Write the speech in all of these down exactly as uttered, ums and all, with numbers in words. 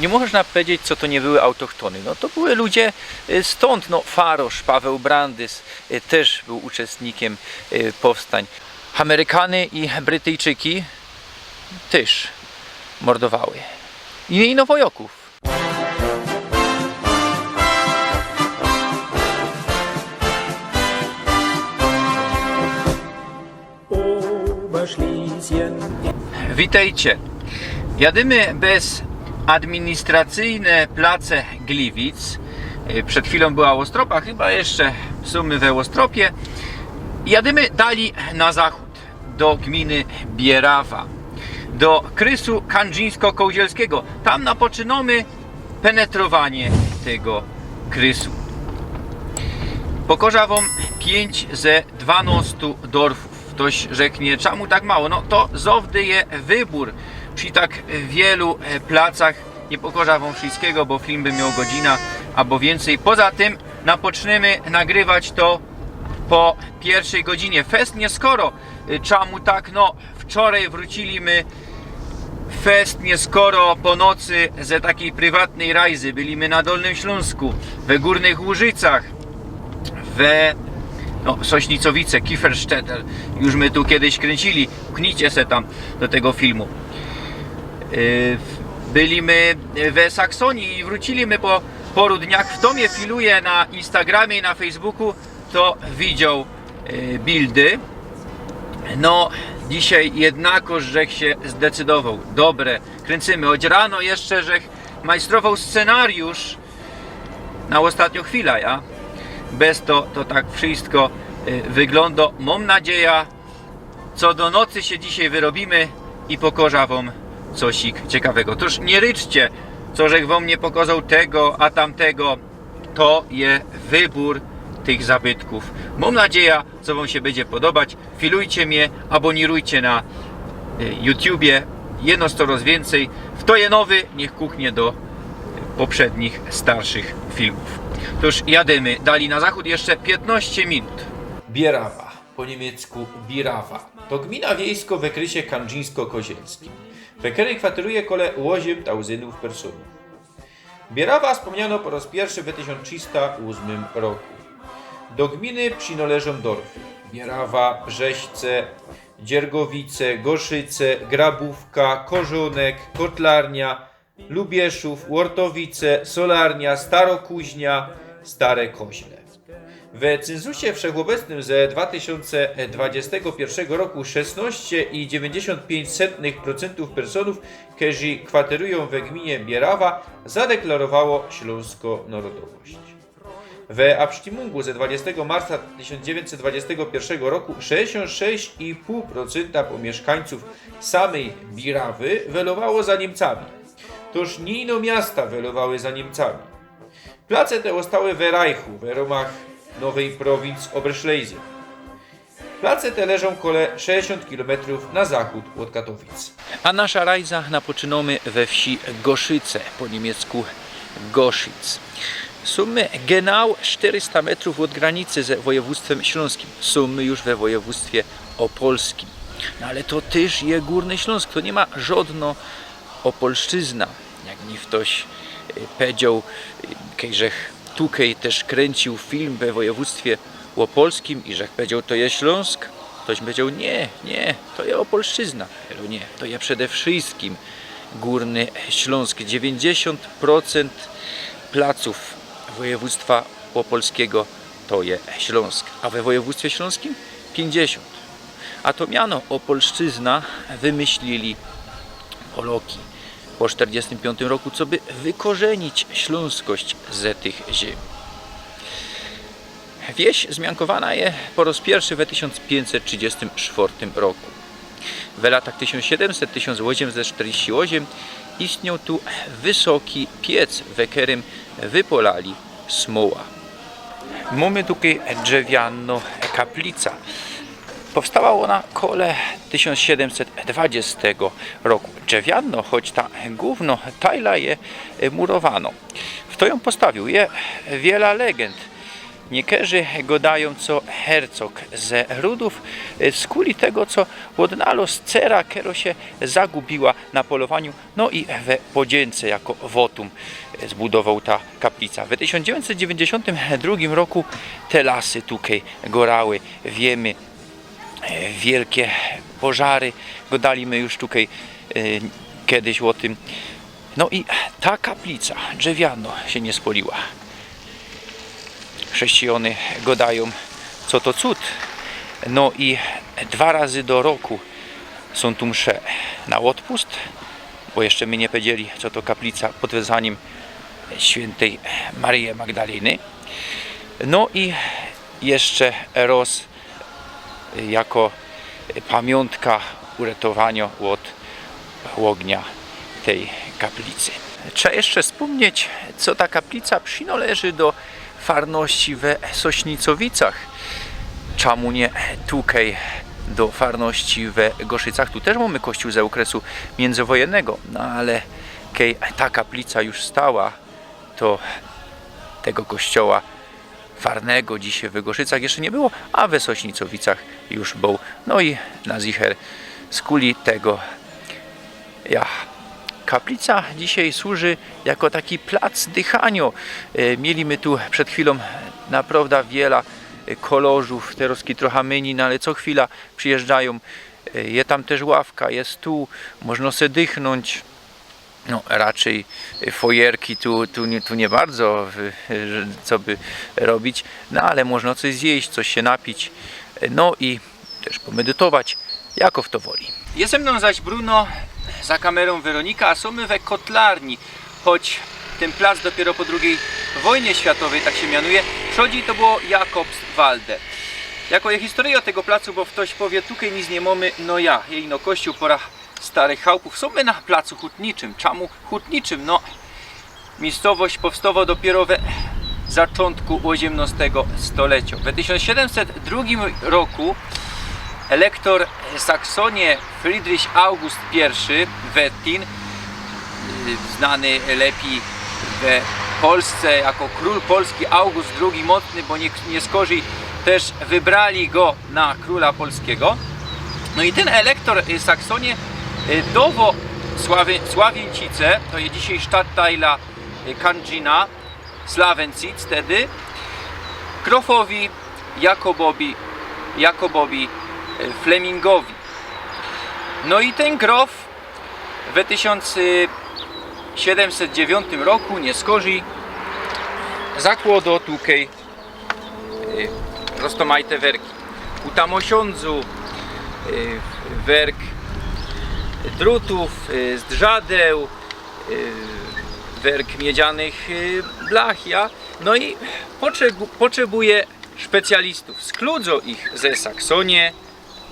Niy można pedzieć, co to niy były autochtony. No to były ludzie, y, stōnd. No, farosz Paweł Brandys, y, tyż bōł uczestnikym, y, powstōń. Amerykany i Brytyjczyki tyż mordowały. I, i no wojokōw. Witejcie. Jadymy bez administracyjne place Gliwic. Y, przed chwilōm była Ôstropa, chyba jeszcze sōm my we Ôstropie. Jadymy dalij na zachōd, do gminy Bierawa, do krysu kandrzińsko-kołdzielskigo. Tam napoczynomy penetrowanie tego krysu. Pokorzã wōm piyńć ze dwanŏstu dorfōw. Ftoś rzeknie, „Czymu tak mało?” No to zŏwdy je wybōr przi tak wielu, e, placach. Niy pokorzã wōm wszyskigo, bo film by mioł godzina abo wiyncyj. Poza tym napoczniymy nagrywać to po piyrwszyj godzinie. Fest niyskoro, y, czymu tak? No, wczorej wrōcili my fest niyskoro po nocy ze takij prywatnyj rajzy. Byli my na Dolnym Ślōnsku, we Gōrnych Łużycach, we, no, Sośnicowice, Kiefersztettel. Już my tu kejś kryncili. Pchnijcie se tam do tego filmu. Y, byli my we Saksōnii i wrōcili my po poru dniach. Fto mie filuje na Instagramie i na Facebooku, to widzioł, y, bildy. No, dzisiej jednakoż żech sie zdecydowoł. Dobre, kryncymy. Choć rano jeszcze żech majstrowoł scenariusz na ôstatniŏ chwila, ja? Bez to, to tak wszysko, y, wyglōndo. Mōm nadzieja, co do nocy sie dzisiej wyrobimy i pokorzã wōm cosik ciekawego. Tōż niy ryczcie, co żech wōm niy pokozoł tego, a tamtego. To je wybōr tych zabytkōw. Mōm nadzieja, co wōm sie bydzie podobać. Filujcie mie, abōnirujcie na, y, YouTubie. Jeno corŏz wiyncyj. Fto je nowy, niych kuknie do poprzednich, starszych filmōw. Tōż jadymy dalij na zachōd, jeszcze piytnŏście minut. Bierawa, po niymiecku Birawa, to gmina wiejsko we krysie kandrzińsko-kozielskim, we kerej kwateruje kole ôziym tauzyndōw personōw. Bierawa spōmniano po rŏz piyrwszy we tysiōnc trzista ôsmym roku. Do gminy przinŏleżōm dorfy: Bierawa, Brzeźce, Dziergowice, Goszyce, Grabōwka, Korzōnek, Kotlarnia, Lubieszōw, Ôrtowice, Solarnia, Starŏ Kuźnia, Stare Koźle. We cynzusie wszechôbecnym ze dwa tysiōnce dwudziestego piyrwszego roku szesnŏście i dziewiyńćdziesiōnt piyńć setnych procyntōw personōw, kerzy kwaterujōm we gminie Bierawa, zadeklarowało ślōnskõ nŏrodowŏść. We abstimmōngu ze dwudziestego marca tysiōnc dziewiyńćset dwudziestego piyrwszego roku szesćdziesiōnt sześć i pōł procynta po miyszkańcōw samyj Birawy welowało za Niymcami. Tōż niy ino miasta welowały za Niymcami. Place te ôstały we Rajchu, we rōmach nowyj prowincji Oberschlesien. Place te leżōm kole szesćdziesiōnt kilometrōw na zachōd ôd Katowic. A naszã rajzã napoczynōmy we wsi Goszyce, po niymiecku Goschitz. Sōm my genau sztyrysta metrōw ôd granicy ze wojewōdztwym ślōnskim. Sōm my już we wojewōdztwie ôpolskim. No ale to tyż je Gōrny Ślōnsk, to niy ma żŏdnŏ Ôpolszczyzna. Jak mi ftoś, y, pedzioł, y, kej żech tukej tyż kryncziōł film we wojewōdztwie ôpolskim i żech pedzioł: „To je Ślōnsk”, ftoś mi pedzioł: „Niy, niy, to je Ôpolszczyzna”. Ale niy, to je przede wszyjskim Gōrny Ślōnsk. Dziewiyńćdziesiōnt procynt placōw wojewōdztwa ôpolskigo to je Ślōnsk, a we wojewōdztwie ślōnskim piyńćdziesiōnt. A to miano Ôpolszczyzna wymyślili Poloki po sztyrdziestym piōntym roku, coby wykorzenić ślōnskość ze tych ziymi. Wieś zmiankowana je po rŏz piyrwszy we tysiōnc piyńćset trzidziestym sztwŏrtym roku. We latach tysiōnc siedymset, tysiōnc ôziymset sztyrdziści ôziym istniōł tu wysoki piec, we kerym wypŏlali smoła. Mōmy tukej drzewianŏ kaplica. Powstała ôna kole tysiōnc siedymset dwadziestego roku. Drzewianŏ, choć ta głōwnŏ tajla je, e, murowanŏ. Fto jã postawiōł? Je wiela legend. Niykerzy gŏdajōm, co hercog ze Rudōw, e, skuli tego, co ôdnalŏz cera, kero sie zagubiła na polowaniu, no i we podziynce jako wotum, e, zbudowoł ta kaplica. We tysiōnc dziewiyńćset dziewiyńćdziesiōntym drugim roku te lasy tukej gorały, wiymy, e, wielkie pożary, gŏdali my już tukej, e, kejś ô tym. No i ta kaplica drzewiano sie niy spoliła. Chrzeszczijōny gŏdajōm, co to cud. No i dwa razy do roku sōm tu msze na ôdpust, bo jeszcze my niy pedzieli, co to kaplica pod wezanim świyntej Maryje Magdaliny. No i jeszcze roz jako pamiōntka uretowaniŏ ôd ôgnia tej kaplicy. Trzeba jeszcze spōmnieć, co ta kaplica przinŏleży do farności we Sośnicowicach. Czamu niy tukej do farności we Goszycach? Tu tyż mōmy kościōł ze ôkresu miyndzywojennego, no ale kej ta kaplica już stała, to tego kościoła farnego dzisiej we Goszycach jeszcze niy było, a we Sośnicowicach już bōł. No i na zicher skuli tego, ja, kaplica dzisiej służy jako taki plac dychaniŏ. E, mieli my tu przed chwilōm naprŏwdã wiela, e, kolorzōw, terŏz trocha mynij, no ale co chwila przijyżdżajōm. E, je tam tyż ławka, je stōł, możno se dychnōńć. No, raczyj fojerki tu, tu niy, tu niy bardzo, y, y, co by robić, no ale możno coś zjeść, coś sie napić, no i tyż pomedytować, jako fto woli. Jest ze mnōm zaś Bruno, za kamerōm Weronika, a sōm my we Kotlarni, choć tyn plac dopiyro po drugij wojnie światowyj tak sie mianuje. Przodzij to było Jakobswalde. Jako je historyjŏ tego placu, bo ftoś powiy, tukej nic niy mōmy, no ja, je ino kościōł, pora starych chałpōw. Sōm my na placu hutniczym. Czamu hutniczym? No, miyjscowość powstała dopiyro we zaczōntku ôziymnŏstego stoleciŏ. We tysiōnc siedymset drugim roku elektor Saksonie Friedrich August Piyrszy Wettin, y, znany lepij we Polsce jako krōl Polski August drugi Mocny, bo niy, niyskorzij tyż wybrali go na krōla polskigo. No i tyn elektor, y, Saksonie, y, dowo Sławie-, Sławieńcice, to je dzisiej sztattajla, y, Kandżina, Slawencitz tedy, grofowi Jakobowi, Jakobowi, y, Flemingowi. No i tyn grof we tysiōnc siedymset dziewiyntym roku, niyskorzij, zakłŏdŏ tukej y, roztōmajte werki. Ku tamosiōndzu, y, werk drutōw, y, zdrzadeł, y, werk miedzianych, y, blach, ja. No i potrzebuje specjalistōw. Skludzŏ ich ze Saksonie,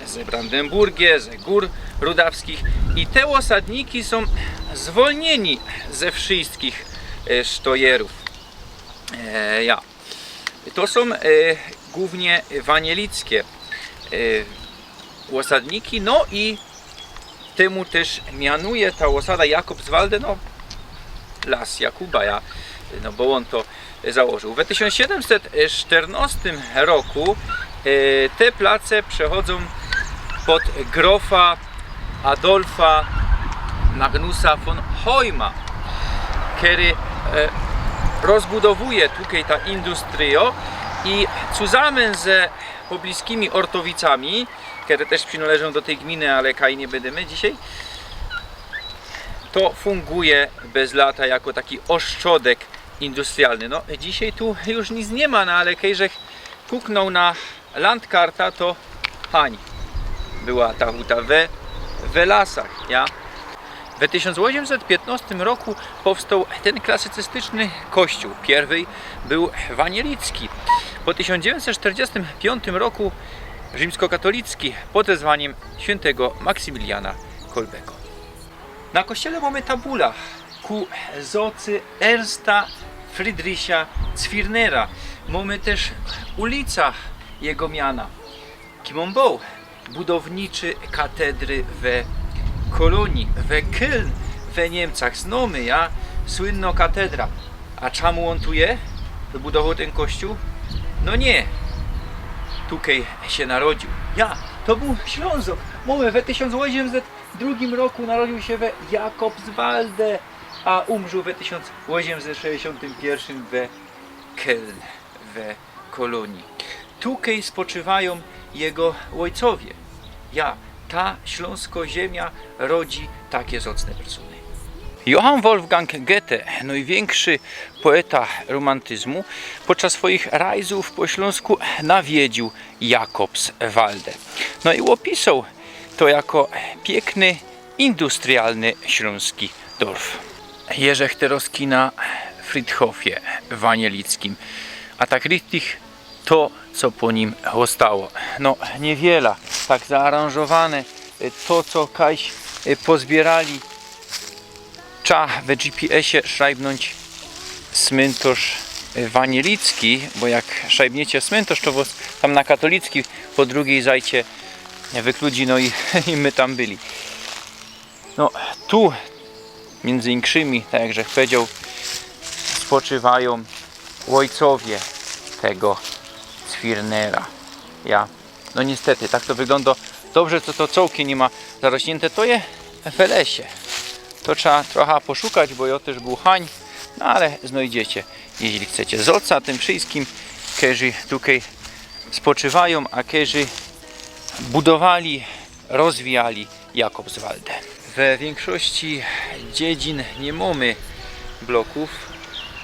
ze Brandenburgie, ze gōr rudawskich. I te ôsadniki sōm zwolniyni ze wszyjskich, y, sztojerōw. E, ja. To sōm, e, głōwnie wanielickie, e, ôsadniki, no i tymu tyż mianuje ta ôsada Jakobswalde, no, las Jakuba, ja, no, bo ôn to założōł. We tysiōnc siedymset sztyrnŏstym roku, e, te place przechodzōm pod grofa Adolfa Magnusa von Hoyma, kery, e, rozbudowuje tukej ta industryjŏ i zuzamen ze pobliskimi Ôrtowicami, kere tyż przinŏleżōm do tyj gminy, ale kaj niy bydymy dzisiej, to funguje bez lata jako taki ôstrzodek industrialny. No, dzisiej tu już nic niy ma, no ale kejżech puknōł na landkarta, to hań była ta huta we, we lasach, ja. We tysiōnc ôziymset piytnŏstym roku powstoł tyn klasycystyczny kościōł. Piyrwyj bōł wanielicki. Po tysiōnc dziewiyńćset sztyrdziestym piōntym roku rzimskokatolicki pod wezwaniym świyntego Maksymiliana Kolbego. Na kościele mōmy tabula ku zŏcy Ernsta Friedricha Zwirnera. Mōmy tyż ulica jego miana. Kim ôn bōł? Budowniczy katedry we Kolōnii, we Köln, we Niymcach. Znōmy, ja, słynnŏ katedra. A czamu ôn tu je? Wybudowoł tyn kościōł? No niy. Tukej sie narodziōł. Ja, to bōł Ślōnzok. Mōmy, we tysiōnc ôziymset drugim roku narodziōł sie we Jakobswalde, a umrził we tysiōnc ôziymset szesćdziesiōntym piyrszym we Köln, we Kolōnii. Tukej spoczywajōm jego ôjcowie. Ja, ta ślōnsko ziymia rodzi take zocne persōny. Johann Wolfgang Goethe, nojwiynkszy poeta romantyzmu, podczas swojich rajzōw po Ślōnsku nawiedziōł Jakobswalde. No i ôpisoł to jako piykny, industrialny ślōnski dorf. Jeżech terŏzki na Friedhofie w Wanielickim, a tak richtig to, co po nim ôstało. No, niywiela, tak zaaranżowane, y, to, co kajś, y, pozbiyrali. Trza we G P S-ie szrajbnōńć smyntŏrz, y, wanielicki, bo jak szrajbniycie smyntŏrz, to wŏs tam na katolicki po drugij zajcie wykludzi, no i, i my tam byli. No, tu, miyndzy inkszy, tak jak żech powiedzioł, spoczywajōm ôjcowie tego Zwirnera. Ja. No niystety, tak to wyglōndŏ. Dobrze, co to cołki niy ma zarośniynte, to je we lesie. To trza trocha poszukać, bo jŏ tyż bōł hań, no ale znojdziecie, jeźli chcecie. Zŏca tym wszyjskim, kerzy tukej spoczywajōm, a kerzy budowali, rozwijali Jakobswalde. We wiynkszości dziedzin niy mōmy blokōw,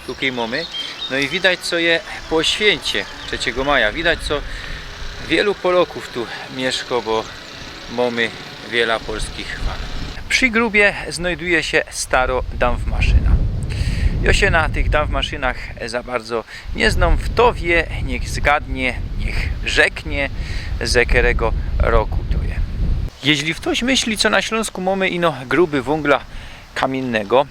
tukej mōmy. No i widać, co je po świyncie trzeciego maja. Widać, co wielu Polŏkōw tu miyszkŏ, bo mōmy wiela polskich fal. Przi grubie znajduje sie starŏ dampmaszyna. Jŏ sie na tych dampmaszynach za bardzo niy znōm. Fto wiy, niych zgadnie, niych rzeknie, ze kerego roku to je. Jeźli ftoś myśli, co na Ślōnsku mōmy ino gruby wōngla kamiynnego,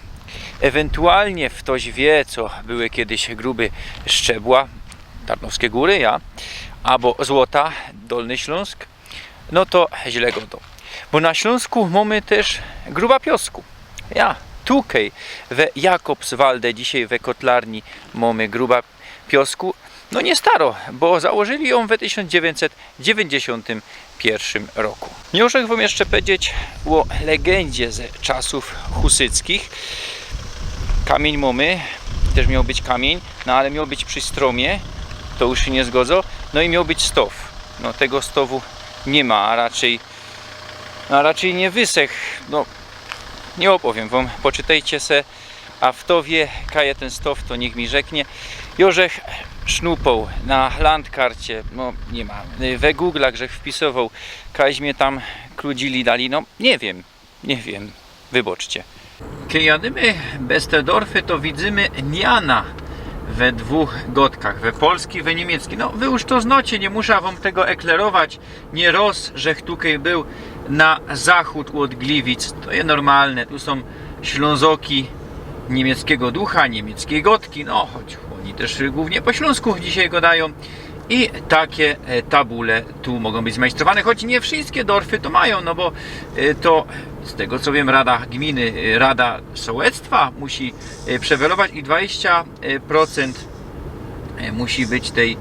ewentualnie ftoś wiy, co były kejś gruby szczebła, Tarnowskie Góry, ja, abo złota, Dolny Ślōnsk, no to źle gŏdŏ. Bo na Ślōnsku mōmy tyż gruba piosku. Ja, tukej we Jakobswalde, dzisiej we Kotlarni, mōmy gruba piosku. No niy staro, bo założyli jōm we tysiōnc dziewiyńćset dziewiyńćdziesiōntym piyrszym roku. Mioł żech wōm jeszcze powiedzieć ô legendzie ze czasōw husyckich. Kamiyń mōmy, tyż mioł być kamiyń, no ale mioł być przi strōmie, to już sie niy zgodzŏ. No i mioł być stow. No, tego stowu niy ma, a raczyj, no, a raczyj niy wysech. No, niy ôpowiym wōm, poczytejcie se, a fto wiy, kaj je tyn stow, to niych mi rzeknie. Jŏ żech sznupŏł na landkarcie, no niy ma, we Googlach żech wpisowoł, kajś mie tam kludzili dali, no niy wiym, niy wiym, wybaczcie. Kej jadymy bez te dorfy, to widzymy miana we dwōch gŏdkach, we polski, we niymiecki. No, wy już to znŏcie, niy musza wōm tego eklerować. Niyroz żech tukej bōł na zachōd ôd Gliwic. To je normalne. Tu sōm Ślōnzoki niymieckigo ducha, niymieckiej gŏdki. No, choć ôni tyż głōwnie po ślōnsku dzisiej gŏdajōm. I take, e, tabule tu mogōm być zmajstrowane, choć niy wszyjske dorfy to majōm, no bo, e, to z tego co wiym, Rada Gminy, e, Rada Sołectwa musi, e, przewelować i dwadzieścia procent, e, musi być tej, e,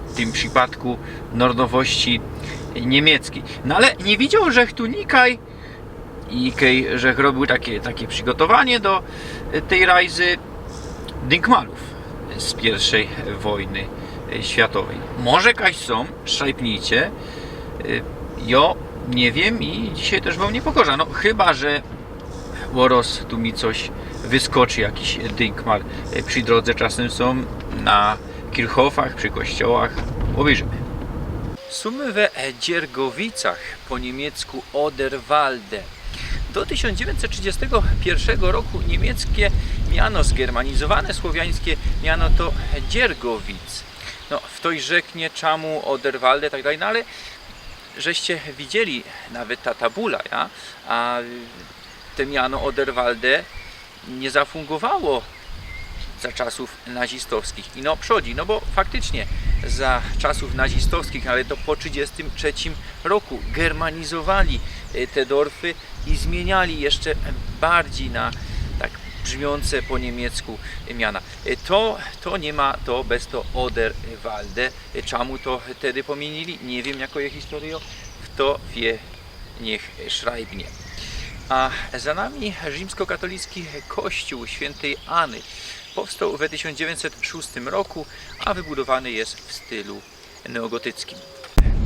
w tym przipadku nŏrdowości niymieckiej. No ale niy widzioł żech tu nikaj, i kej żech robiōł take, take przigotowanie do, e, tyj rajzy, dynkmalōw z piyrwszej wojny, e, światowyj. Może kajś sōm, szajpnijcie. E, jŏ niy wiym i dzisiej tyż wōm niy pokŏżã. No, chyba że ôroz tu mi coś wyskoczy, jakiś dynkmal, e, przi drodze czasym sōm na kirchhofach, przi kościołach. Ôbejrzymy. Sōmy we, e, Dziergowicach, po niymiecku Oderwalde. Do tysiōnc dziewiyńćset trzidziestego piyrszego roku niymieckie miano, zgermanizowane słowiańskie miano to Dziergowic. No, ftoś rzeknie, czamu Oderwalde, tak dalij, no ale żeście widzieli nawet ta tabula, ja? A te miano Oderwalde niy zafōngowało za czasōw nazistowskich. I no, przodzi, no bo faktycznie za czasōw nazistowskich, ale to po trzidziestym trzecim roku, germanizowali, e, te dorfy i zmiyniali jeszcze bardzij na tak brzmiōnce po niymiecku miana. E, to, to niy ma, to bez to Oderwalde. E, czamu to tedy pōmiynili? Niy wiym, jako je historyjo. W to wie niech szrajbnie. A za nami rzimskokatolicki kościół świętej Anny. Powstał we tysiōnc dziewiyńćset szōstym roku, a wybudowany jest w stylu neogotyckim.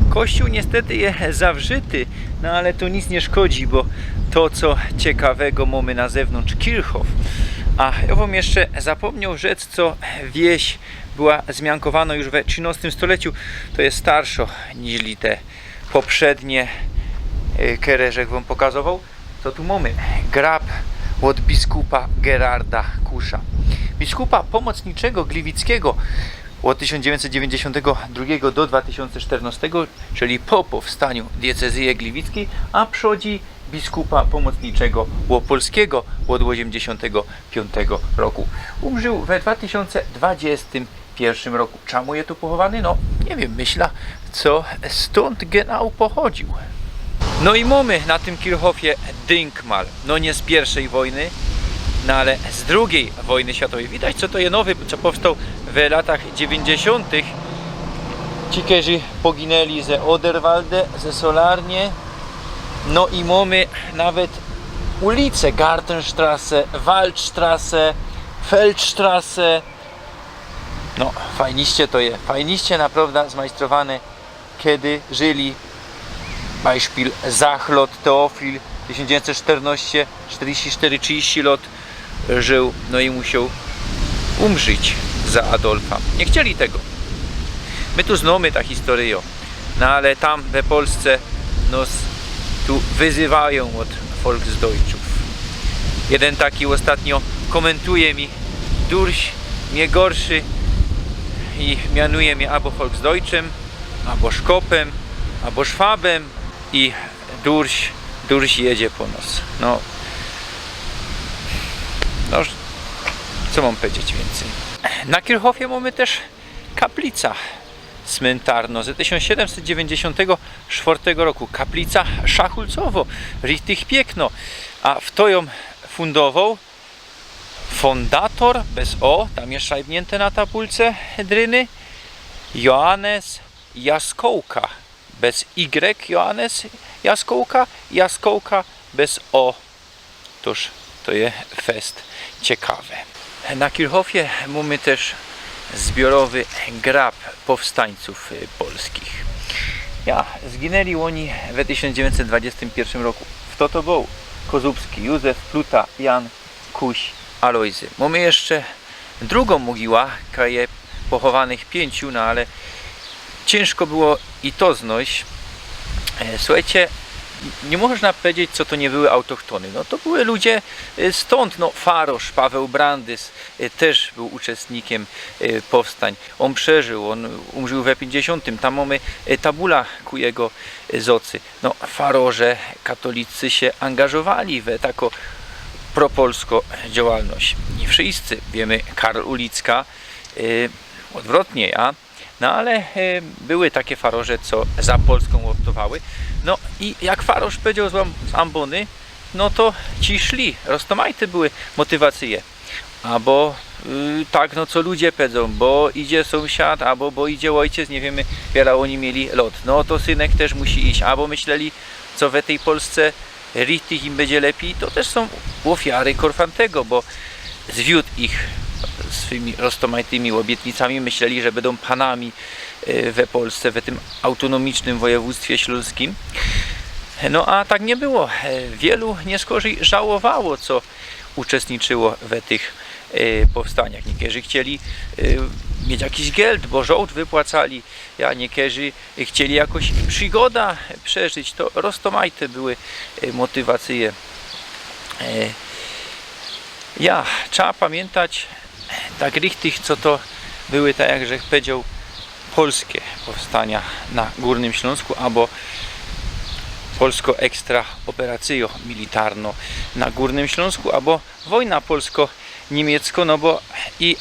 Kościół niestety je zawrzyty, no ale to nic niy szkodzi, bo to, co ciekawego, mōmy na zewnōntrz Kirchhof. A jo wōm jeszcze zapōmniał rzec, co wieś była zmiankowana już we trzynostym stoleciu. To je starszo niźli te poprzednie, y, kere żech wōm pokazowoł. Co tu mōmy? Grab ôd biskupa Gerarda Kusza. Biskupa pomocniczego gliwickiego ôd tysiōnc dziewiyńćset dziewiyńćdziesiōntego drugigo do dwa tysiōnce sztyrnostego, czyli po powstaniu diecezyje gliwickiej, a przodzi biskupa pomocniczego ôpolskigo ôd ôziymdziesiōntego piōntego roku. Umrził we dwa tysiōnce dwadziestym piyrszym roku. Czamu je tu pochowany? No, niy wiym, myśla, co, stōnd genau pochodził. No i mōmy na tym Kirchhofie dynkmal. No niy z piyrszej wojny, no ale z drugij wojny światowej. Widać, co to je nowy, co powstoł w latach dziewiyńćdziesiōntych. Ci, kerzy poginyli ze Oderwalde, ze Solarnie. No i mōmy nawet ulice Gartenstrasse, Waldstrasse, Feldstrasse. No, fajniście to je, fajniście naprŏwdã zmajstrowane, kedy żyli. Beispiel Zachlot Teofil, tysiōnc dziewiyńćset sztyrnŏście, sztyrdziści sztyry, trzidziści lŏt żył, no i musiał umrzeć za Adolfa. Niy chcieli tego. My tu znōmy ta historyjŏ. No ale tam we Polsce nos tu wyzywajōm ôd Volksdeutschów. Jedyn taki ôstatnio kōmentuje mi: „Durś mie gorszy”, i mianuje mie abo Volksdeutschym, abo Szkopym, abo Szwabym i durś, durś jedzie po nos. No, no, co mōm powiedzieć wiyncyj? Na Kirchhofie mōmy tyż kaplica smyntarno ze tysiōnc siedymset dziewiyńćdziesiōntego sztwŏrtego roku. Kaplica szachulcowo, richtig piykno. A fto jōm fundowoł? Fondator, bez o, tam je szajbniynte na tabulce dryny, Joannes Jaskółka, bez y, Joannes Jaskółka, Jaskółka bez o. Tōż to je fest ciekawe. Na Kirchhofie mōmy tyż zbiorowy grab powstańcōw, y, polskich. Ja, zginyli ôni we tysiōnc dziewiyńćset dwadziestym piyrszym roku. Fto to bōł? Kozubski Józef, Pluta Jan, Kuś Alojzy. Mōmy jeszcze drugōm mogiła, kaj je pochowanych piyńciu, no ale ciynżko było i to znojś. E, suchejcie, niy można powiedzieć, co to niy były autochtōny. No to były ludzie, e, stōnd, no, farŏrz Paweł Brandys, e, tyż bōł uczestnikym, e, powstań. Ôn przeżył, ôn umrzōł we piyńćdziesiōntym. Tam mōmy, e, tabula ku jego, e, zŏcy. No, farŏrze katolicy sie angażowali we tako propolsko działalność. Niy wszyscy, wiymy, Karl Ulicka, y, ôdwrotnie, ja. No ale, y, były take farŏrze, co za Polskōm ôrtowały. No i jak farŏrz powiedzioł z Łam-, z Ambōny, no to ci szli, roztōmajte były motywacyje. Abo, y, tak, no co ludzie pedzōm, bo idzie sōmsiad, abo bo idzie ôjciec, niy wiymy, wiela ôni mieli lŏt. No to synek tyż musi iś, abo myśleli, co we tyj Polsce richtig im bydzie lepij, to tyż sōm ôfiary Korfantego, bo zwiōdł ich swymi roztōmajtymi ôbietnicami, myśleli, że bydōm panami, y, we Polsce, we tym autonomicznym wojewōdztwie ślōnskim. No a tak niy było. E, wielu niyskorzij żałowało, co uczestniczyło we tych, e, powstaniach. Niykerzy chcieli, e, mieć jakiś geld, bo żołd wypłacali, ja, niykerzy chcieli jakoś przigoda przeżyć. To roztōmajte były, e, motywacyje. E, ja, trzeba pamiyntać, tak richtig, co to były, tak jak żech powiedzioł, polske powstania na Gōrnym Ślōnsku, abo polsko ekstra operacyjo militarno na Gōrnym Ślōnsku, abo wojna polsko-niymiecko, no bo i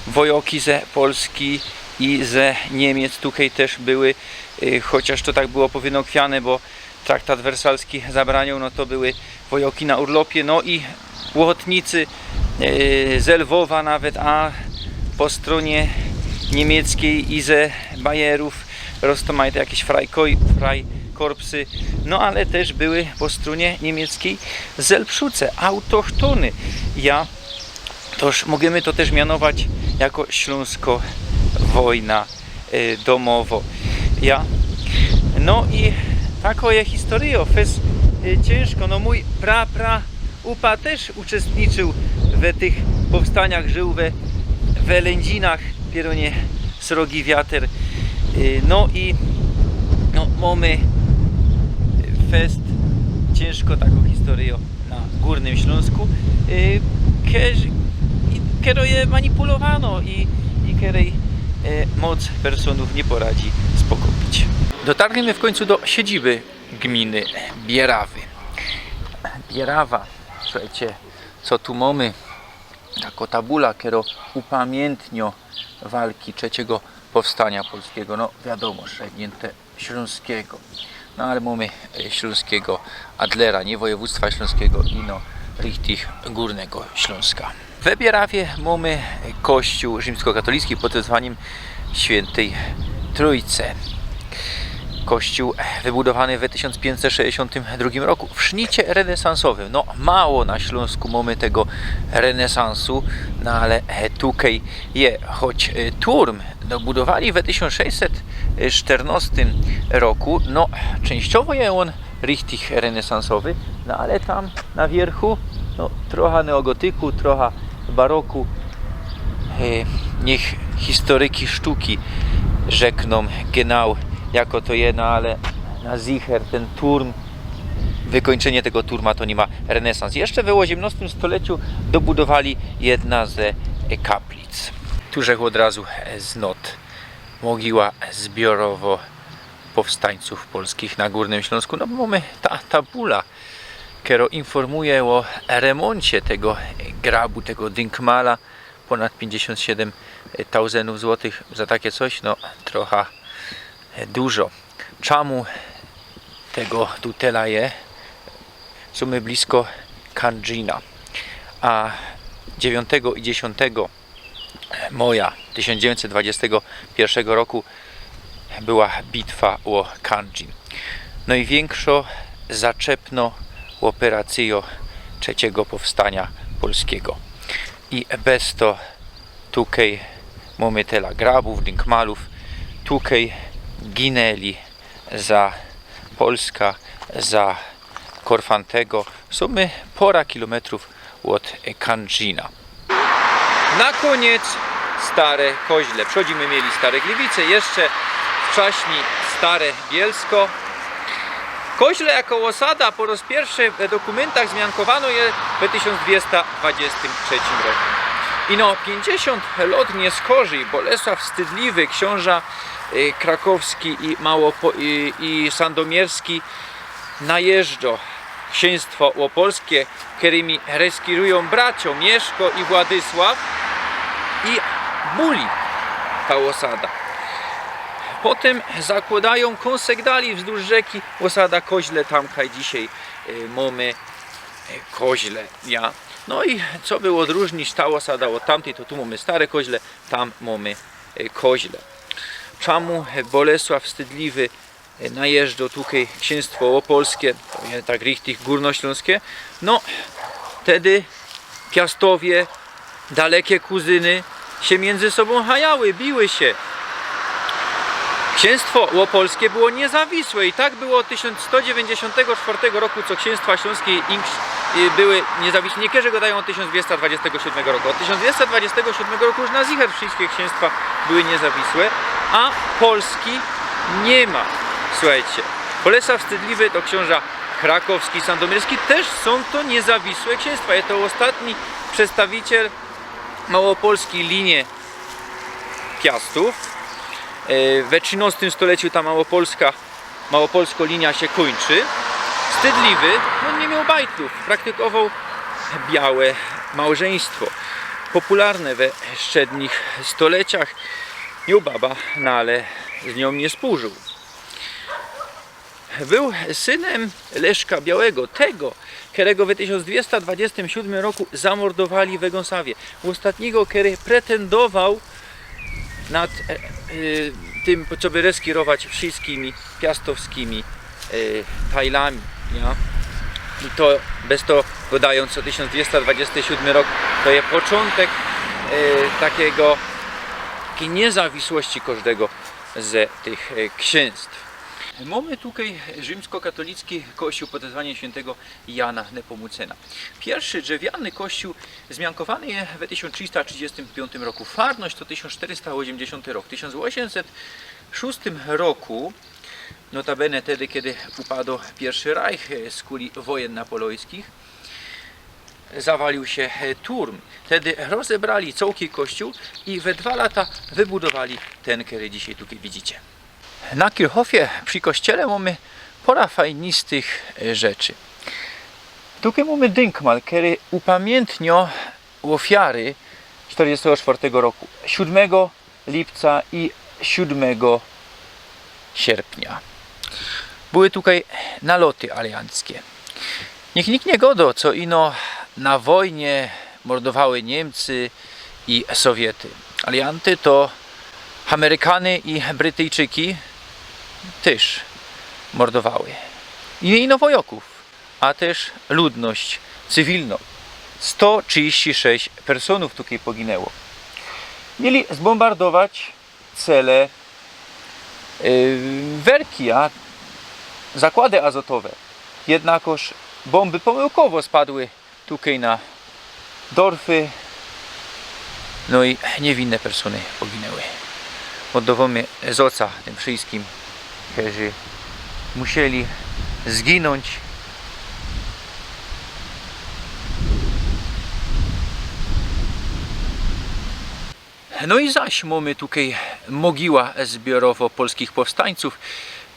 wojoki ze Polski, i ze Niymiec tukej tyż były, y, chociŏż to tak było powinokwiane, bo traktat wersalski zabraniōł, no to były wojoki na urlopie, no i Ôchotnicy, e, ze Lwowa nawet, a po strōnie niymieckiej i ze Bayerōw, roz to majte jakeś Freikoi-, Freikorpsy, no ale tyż były po strōnie niymieckiej Zelszuce, autochtōny. Ja, toż możymy to tyż mianować jako ślōnsko wojna, e, domowo. Ja. No i tako je historyjo, fest, e, ciynżko, no mōj pra, pra upa tyż uczestniczōł we tych powstaniach, żył we, we Lędzinach, pierōnie Srogi Wiater. Y, no i, no, mōmy fest ciynżko tako historyjo na Gōrnym Ślōnsku, y, kerz-, i, kerōm je manipulowano i, i kerej, y, moc personōw niy poradzi spokopić. Dotarli my w kōńcu do siydziyby gminy Bierawy. Bierawa, słuchejcie, co tu mōmy? Tako tabula, kerŏ upamiyntniŏ walki trzeciego powstania polskiego. No wiadōmo, strzygniynte Ślōnskigo. No ale mōmy, e, ślōnskigo Adlera, niy wojewōdztwa ślōnskigo, ino richtig Gōrnego Ślōnska. We Bierawie mōmy kościōł rzimskokatolicki pod wezwaniym Świyntej Trōjce. Kościōł wybudowany we tysiōnc piyńćset sześćdziesiōntym drugim roku w sznicie renesansowym. No, mało na Ślōnsku mōmy tego renesansu, no ale, e, tukej je, choć, e, turm dobudowali we tysiōnc sześćset sztyrnŏstym roku. No, czynściowo je ôn richtig renesansowy, no ale tam na wiyrchu, no, trocha neogotyku, trocha baroku. E, niych historyki sztuki rzeknōm genau, jako to je, no ale na zicher tyn turm, wykōńczynie tego turma to niy ma renesans. Jeszcze we ôziymnŏstym stoleciu dobudowali jedna ze, e, kaplic. Tu żech ôd razu, e, znŏd mogiła zbiorowo powstańcōw polskich na Gōrnym Ślōnsku. No, mōmy ta tabula, kerŏ informuje ô remōncie tego grabu, tego dynkmala. Pōnad piyńćdziesiōnt siedym tauzyndōw złotych za take coś, no, trocha, e, dużo. Czymu tego tu tela je? Sōmy blisko Kandżina. A dziewiōntego i dziesiōntego moja tysiōnc dziewiyńćset dwudziestego piyrszego roku była bitwa ô Kandżin. Nojwiynkszŏ zaczepnŏ ôperacyjŏ trzeciego powstania polskigo. I bez to tukej mōmy tela grabōw, dynkmalōw, tukej gineli za Polska, za Korfantego, sōmy pŏra kilometrōw ôd Kandżina. Na kōniec Stare Koźle. Przodzij my mieli Stare Gliwice, jeszcze wczaśnij Stare Bielsko. Koźle jako ôsada po roz piyrszy we dokōmyntach zmiankowano je we tysiōnc dwiesta dwudziestym trzecim roku. Ino piyńćdziesiōnt lŏt niyskorzij Bolesław Wstydliwy, ksiōnża, y, krakowski i małopo-, i, i sandomierski, najeżdżŏ ksiynstwo ôpolskie, kerymi reskirujōm braciŏ Mieszko i Władysław, i buli ta ôsada. Potym zakłŏdajōm kōnsek dalij wzdłuż rzeki ôsada Koźle, tam kaj dzisiej, y, mōmy, y, Koźle, ja. No i co by ôdrōżnić ta ôsada ôd tamtyj, to tu mōmy Stare Koźle, tam mōmy, y, Koźle. Czymu Bolesław Wstydliwy najeżdżŏ tukej ksiynstwo ôpolskie, to je tak richtig gōrnoślōnskie. No, tedy Piastowie, daleke kuzyny, sie miyndzy sobōm hajały, biły sie. Ksiynstwo ôpolskie było niezawisłe i tak było ôd tysiōnc sto dziewiyńćdziesiōntego sztwŏrtego roku, co ksiynstwa ślōnskie i, i były niezawisłe. Niykerzy gŏdajōm ôd tysiōnc dwiesta dwudziestego siōdmego roku. Ôd tysiōnc dwiesta dwudziestego siōdmego roku już na zicher wszyjske ksiynstwa były niezawisłe, a Polski niy ma. Słuchejcie, Bolesław Wstydliwy to ksiōnża krakowski, sandomierski, tyż sōm to niezawisłe ksiynstwa. Je to ôstatni przedstawiciel małoopolskij linie Piastōw. E, we trzynŏstym stoleciu ta małopolska, małopolskŏ linia sie kōńczy. Wstydliwy, ôn niy mioł bajtlōw, praktykowoł białe małżyństwo. Popularne we strzednich stoleciach. Mioł baba, no ale z niōm niy spōrziōł. Bōł synem Leszka Białego, tego, kerego we tysiōnc dwiesta dwadziestym siódmym roku zamordowali we Gōnsawie. Ôstatnigo, kery pretendowoł nad e, e, tym, co by reskirować wszyjskimi piastowskimi e, tajlami. Ja? I to bez to, godajōnc ô tysiōnc dwiesta dwadziesty siódmy rok, to je poczōntek e, takigo, takiej niezawisłości kożdego ze tych e, ksiynstw. Mōmy tukej rzimskokatolicki kościōł pod wezwaniym świyntego Jana Nepōmucyna. Piyrszy drzewiany kościōł zmiankowany je we tysiōnc trzista trzidziestym piōntym roku. Farność to tysiōnc szterysta ôziymdziesiōnty rok. W tysiōnc ôziymset szōstym roku, notabene tedy, kedy upado piyrszy Rajch e, z kuli wojen napoleōńskich, zawaliōł sie e, turm. Tedy rozebrali cołki kościōł i we dwa lata wybudowali tyn, kery dzisiej tukej widzicie. Na Kirchhofie przi kościele mōmy pora fajnistych e, rzeczy. Tukej mōmy dynkmal, kery upamiyntniŏ ôfiary sztyrdziestego sztwŏrtego roku, siódmego lipca i siódmego sierpnia. Były tukej naloty alianckie. Niych nikt niy godo, co ino na wojnie mordowały Niymcy i Sowiety. Alianty to Amerykany i Brytyjczyki tyż mordowały. I niy ino wojŏkōw, a tyż ludność cywilnõ. Sto trzidziści sześć personōw tukej poginyło. Mieli zbōmbardować cele yy, werki, a zakłady azotowe. Jednakoż bōmby pōmyłkowo spadły tukej na dorfy, no i niywinne persōny poginyły. Ôddŏwōmy zŏca tym wszyjskim, kerzy musieli zginōńć. No i zaś mōmy tukej mogiła zbiorowo polskich powstańcōw.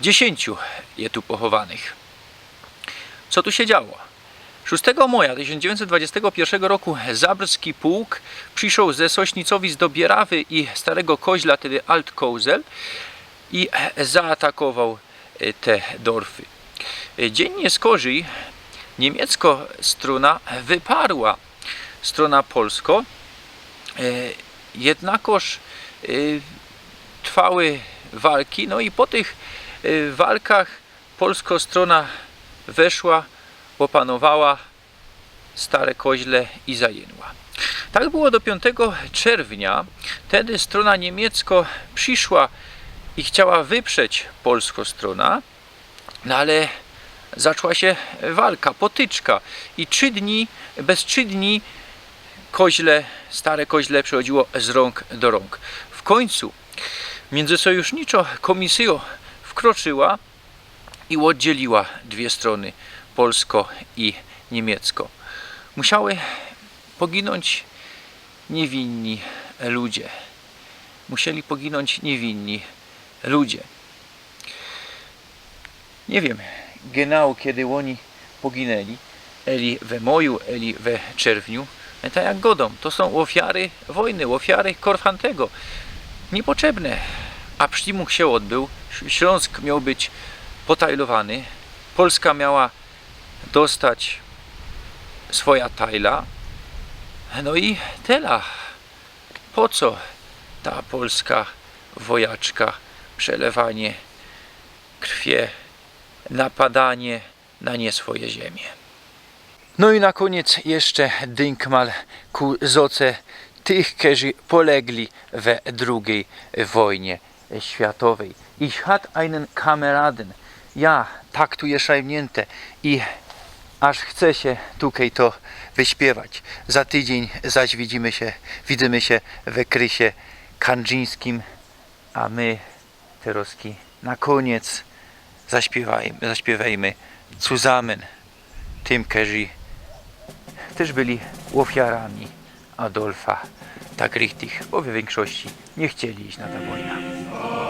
Dziesiyńciu je tu pochowanych. Co tu sie działo? Szōstego moja tysiōnc dziewiyńćset dwadziestego piyrszego roku zabrski pułk prziszoł ze Sośnicowic do Bierawy i Starego Koźla, tedy Altkozel, i zaatakowoł e, te dorfy. E, dziyń niyskorzij niymiecko strōna wyparła strōna polsko, e, jednakoż e, trwały walki, no i po tych e, walkach polsko strōna wyszła, ôpanowała Stare Koźle i zajynła. Tak było do piōntego czerwnia. Tedy strōna niymiecko prziszła i chciała wyprzeć polsko strōna, no ale zaczła sie walka, potyczka i trzi dni, bez trzi dni Koźle, Stare Koźle przechodziło z rōng do rōng. W kōńcu miyndzysojuszniczŏ kōmisyjŏ wkroczyła i ôddzieliła dwie strōny, polsko i niymiecko. Musiały poginōńć niywinni ludzie. Musieli poginōńć niywinni ludzie. Niy wiym genau, kedy ôni poginyli, eli we moju, eli we czerwniu. E, tak jak godōm, to sōm ôfiary wojny, ôfiary Korfantego. Niypotrzebne. A sztimuk sie ôdbōł. Ślōnsk mioł być potajlowany. Polska miała dostać swoja tajla. No i tela. Po co ta polska wojaczka, przelewanie krwie, napadanie na niy swoje ziymie? No i na kōniec jeszcze dynkmal ku zŏce tych, kerzy polegli we drugij wojnie światowyj. Ich hat einen Kameraden. Ja, tak tu je szajmniynte i aż chce sie tukej to wyśpiywać. Za tydziyń zaś widzymy sie, widzymy sie we krysie kandrzińskim, a my terŏzki na kōniec zaśpiywajmy, zaśpiywajmy Zusammen tym, kerzy tyż byli ôfiarami Adolfa, tak richtig, bo we wiynkszości niy chcieli iś na ta wojna.